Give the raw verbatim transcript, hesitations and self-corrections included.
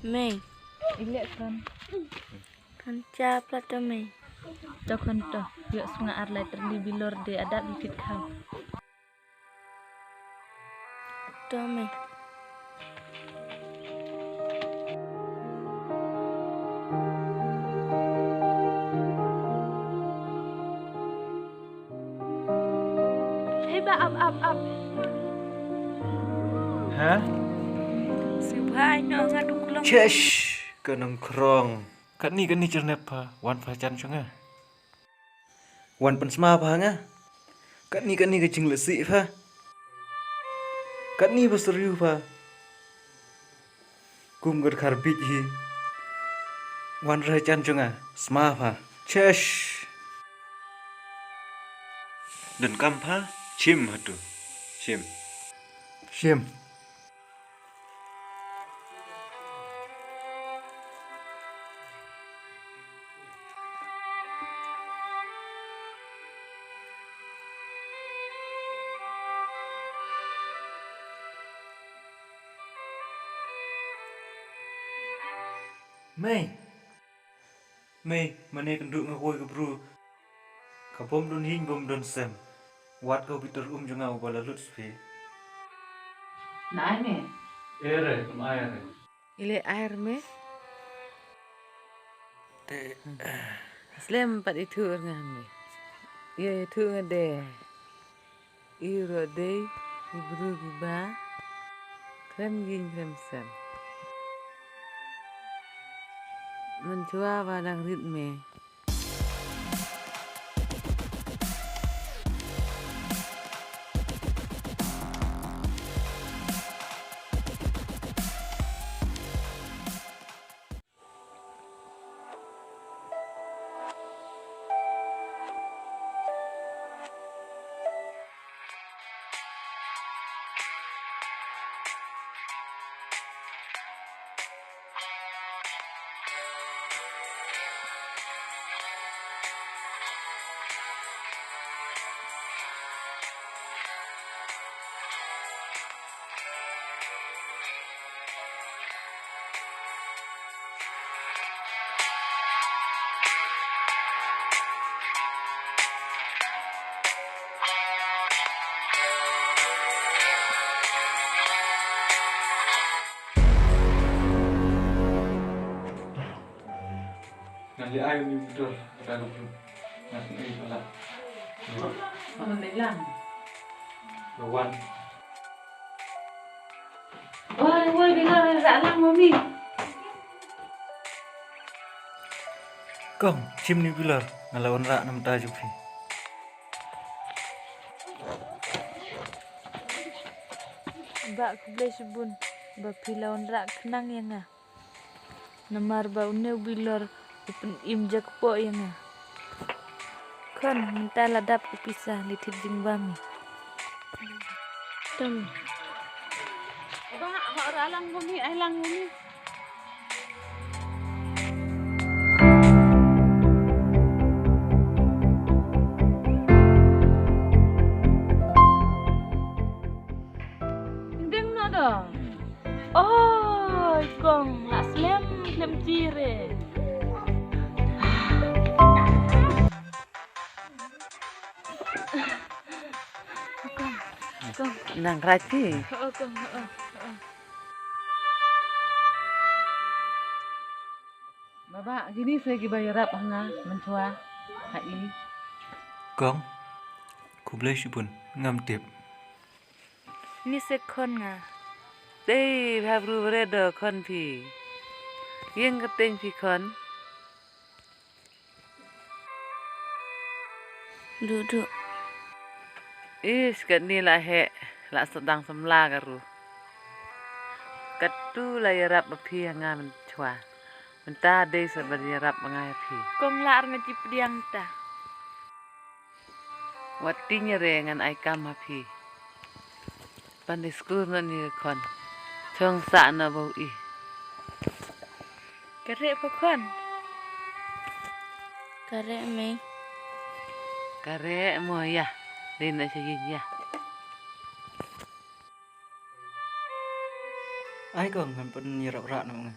Mei. Ilek kan. Kan cha plat to mei. To kan to. Yok sunga ar lai terli bilor de adat bikit kau. To mei. Hei ba ap ap ap. Ha? Sibha ai no nga duk long. Chesh, ka nongkrong. Katni katni chernep pha, wan pha chan chunga. Wan pynsma pha nga. Katni katni ka jinglehsih pha. Katni ba seriu pha. Kum ka dkhar bit hi. Wan reh chan chunga. Sma pha. Chesh. Dun kam pha. Chim hatu. Chim. Chim. Mei. Mei, mane kynduh nga koi ka bru. Ka bom don hing bom don sem. Wat ka bitar um jong nga uba la lut spe. Na ai me? Ere, kum ai ere. Ile ai me? Te. Slem pat itu er ngan me. Ye itu ngan de. Iro dei i bru kiba khlem ïing khlem sem. Mynchwa ba dang rit me. Ngan leh ai uni u dor, ka dor. Ngan leh ai pala. Ngan leh lang. Lawan. Oi, oi, bila rah lang mami. Kong, chim ni bilor, nga la wanrah na mynta jong phi. Bah, khublei shibun ba phi la wanrah khnang ïa nga. Namar ba une u bilor u pynim jakpoh ïa nga. Khun, mynta la dap u pisa, leit thied jingbam ïa. Tam. Bah, hok rah lang mami, ai lang mami. Ding na da. Oi, kong, la slem, slem jire. Kong, kong. Nang rati. Oh, kong, oh, oh. Baba, kine se kiba ïarap ha nga mynchwa ha i. Kong, khublei shibun, ngam tip. Ni se khun nga. Dei bha bru bret do khun phi. Ïeng kyrteng phi khun. Duh duh. Is, katne la heh, la sdang samla ka ruh. Katu la ïarap ba phi ha nga mynchwa. Mynta dei sa ba ïarap ba nga ïa phi. Kong lah ar nga jipdiang ta. Wat tieng re ngan ai kam ha phi. Ban dei skul na ni khun. Chong sa na bau i. Kare pa khun. Kare mei. Kare mo ya. Dei na sa yin ya. Ai kong ngan pyn ïarap rah na nga.